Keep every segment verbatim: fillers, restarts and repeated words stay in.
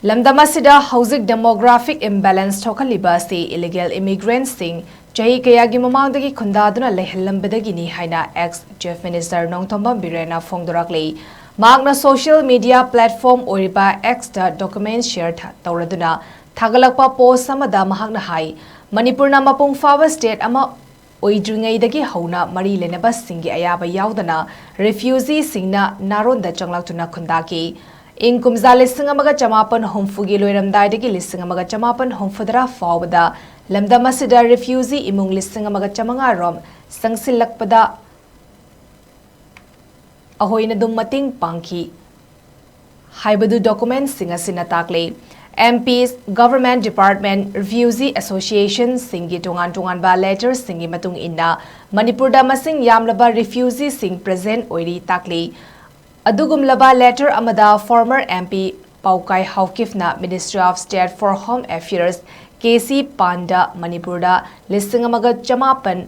ꯂꯝꯗꯝ ꯑꯁꯤꯗ ꯍꯧꯖꯤꯛ demographic imbalance ꯊꯣꯛꯍꯜꯂꯤꯕ ꯑꯁꯤ illegal immigrantꯁꯤꯡ ꯆꯍꯤ ꯀꯌꯥꯒꯤ ꯃꯃꯥꯡꯗꯒꯤ ꯈꯨꯟꯗꯥꯗꯨꯅ ꯂꯩꯍꯜꯂꯝꯕꯗꯒꯤꯅꯤ ꯍꯥꯏꯅ ex Chief Minister ꯅꯣꯡꯊꯣꯝꯕꯝ ꯕꯤꯔꯦꯟꯅ ꯐꯣꯡꯗꯣꯔꯛꯂꯤ꯫ ꯃꯍꯥꯛꯅ social media platform ꯑꯣꯏꯔꯤꯕ Xꯇ document share ꯊ-, ꯇꯧꯔꯗꯨꯅ ꯊꯥꯒꯠꯂꯛꯄ post ꯑꯃꯗ ꯃꯍꯥꯛꯅ ꯍꯥꯏ, ꯃꯅꯤꯄꯨꯔꯅ ꯃꯄꯨꯡ ꯐꯥꯕ state ꯑꯃ ꯑꯣꯏꯗ꯭ꯔꯤꯉꯩꯗꯒꯤ ꯍꯧꯅ ꯃꯔꯤ ꯂꯩꯅꯕꯁꯤꯡꯒꯤ ꯑꯌꯥꯕ ꯌꯥꯎꯗꯅ refugeeꯁꯤꯡꯅ ꯅꯥꯔꯣꯟꯗ ꯆꯪꯂꯛꯇꯨꯅ ꯈꯨꯟꯗꯥꯈꯤ꯫ ꯏꯪ ꯀꯨꯝꯖꯥ ꯂꯤꯁꯤꯡ ꯑꯃꯒ ꯆꯃꯥꯄꯟ ꯍꯨꯝꯐꯨꯒꯤ ꯂꯣꯏꯔꯝꯗꯥꯏꯗꯒꯤ ꯂꯤꯁꯤꯡ ꯑꯃꯒ ꯆꯃꯥꯄꯟ ꯍꯨꯝꯐꯨꯇꯔꯥ ꯐꯥꯎꯕꯗ ꯂꯝꯗꯝ ꯑꯁꯤꯗ refugee ꯏꯃꯨꯡ ꯂꯤꯁꯤꯡ ꯑꯃꯒ ꯆꯃꯉꯥ ꯔꯣꯝ ꯆꯪꯁꯤꯜꯂꯛꯄꯗ ꯑꯩꯈꯣꯏꯅ ꯑꯗꯨꯝ ꯃꯇꯦꯡ ꯄꯥꯡꯈꯤ ꯍꯥꯏꯕꯗꯨ documentꯁꯤꯡ ꯑꯁꯤꯅ ꯇꯥꯛꯂꯤ꯫ MPs, government department, refugee associationꯁꯤꯡꯒꯤ ꯇꯣꯉꯥꯟ ꯇꯣꯉꯥꯟꯕ letterꯁꯤꯡꯒꯤ ꯃꯇꯨꯡ ꯏꯟꯅ ꯃꯅꯤꯄꯨꯔꯗ ꯃꯁꯤꯡ ꯌꯥꯝꯂꯕ refugeeꯁꯤꯡ present ꯑꯣꯏꯔꯤ ꯇꯥꯛꯂꯤ꯫ ꯑꯗꯨꯒꯨꯝꯂꯕ letter ꯑꯃꯗ former MP ꯄꯥꯎꯀꯥꯏ ꯍꯥꯎꯀꯤꯞꯅ Ministry of State for Home Affairs K C ꯄꯥꯟꯗ ꯃꯅꯤꯄꯨꯔꯗ ꯂꯤꯁꯤꯡ ꯑꯃꯒ ꯆꯃꯥꯄꯟ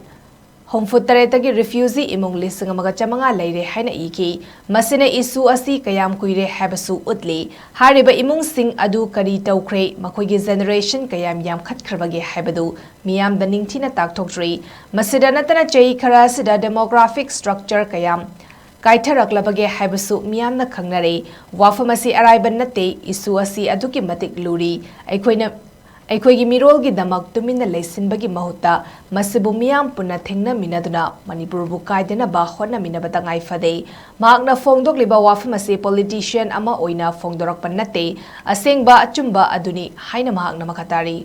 ꯍꯨꯝꯐꯨꯇꯔꯦꯠꯇꯒꯤ refugee ꯏꯃꯨꯡ ꯂꯤꯁꯤꯡ ꯑꯃꯒ ꯆꯃꯉꯥ ꯂꯩꯔꯦ ꯍꯥꯏꯅ ꯏꯈꯤ꯫ ꯃꯁꯤꯅ issue ꯑꯁꯤ ꯀꯌꯥꯝ ꯀꯨꯏꯔꯦ ꯍꯥꯏꯕꯁꯨ ꯎꯠꯂꯤ꯫ ꯍꯥꯏꯔꯤꯕ ꯏꯃꯨꯡꯁꯤꯡ ꯑꯗꯨ ꯀꯔꯤ ꯇꯧꯈ꯭ꯔꯦ, ꯃꯈꯣꯏꯒꯤ generation ꯀꯌꯥꯝ ꯌꯥꯝꯈꯠꯈ꯭ꯔꯕꯒꯦ ꯍꯥꯏꯕꯗꯨ ꯃꯤꯌꯥꯝꯗ ꯅꯤꯡꯊꯤꯅ ꯇꯥꯛꯊꯣꯛꯇ꯭ꯔꯤ꯫ ꯃꯁꯤꯗ ꯅꯠꯇꯅ ꯆꯍꯤ ꯈꯔ ꯑꯁꯤꯗ demographic structure ꯀꯌꯥꯝ ꯀꯥꯏꯊꯔꯛꯂꯕꯒꯦ ꯍꯥꯏꯕꯁꯨ ꯃꯤꯌꯥꯝꯅ ꯈꯪꯅꯔꯦ꯫ ꯋꯥꯐꯝ ꯑꯁꯤ ꯑꯔꯥꯏꯕ ꯅꯠꯇꯦ꯫ Issue ꯑꯁꯤ ꯑꯗꯨꯛꯀꯤ ꯃꯇꯤꯛ ꯂꯨꯔꯤ꯫ ꯑꯩꯈꯣꯏꯅ ꯑꯩꯈꯣꯏꯒꯤ ꯃꯤꯔꯣꯜꯒꯤꯗꯃꯛ ꯇꯨꯃꯤꯟꯅ ꯂꯩꯁꯤꯟꯕꯒꯤ ꯃꯍꯨꯠꯇ ꯃꯁꯤꯕꯨ ꯃꯤꯌꯥꯝ ꯄꯨꯟꯅ ꯊꯦꯡꯅꯃꯤꯟꯅꯗꯨꯅ ꯃꯅꯤꯄꯨꯔꯕꯨ ꯀꯥꯏꯗꯅꯕ ꯍꯣꯠꯅꯃꯤꯟꯅꯕ ꯇꯉꯥꯏ ꯐꯗꯦ꯫ ꯃꯍꯥꯛꯅ ꯐꯣꯡꯗꯣꯛꯂꯤꯕ ꯋꯥꯐꯝ ꯑꯁꯤ politician ꯑꯃ ꯑꯣꯏꯅ ꯐꯣꯡꯗꯣꯔꯛꯄ ꯅꯠꯇꯦ, ꯑꯁꯦꯡꯕ ꯑꯆꯨꯝꯕ ꯑꯗꯨꯅꯤ ꯍꯥꯏꯅ ꯃꯍꯥꯛꯅ ꯃꯈꯥ ꯇꯥꯔꯤ꯫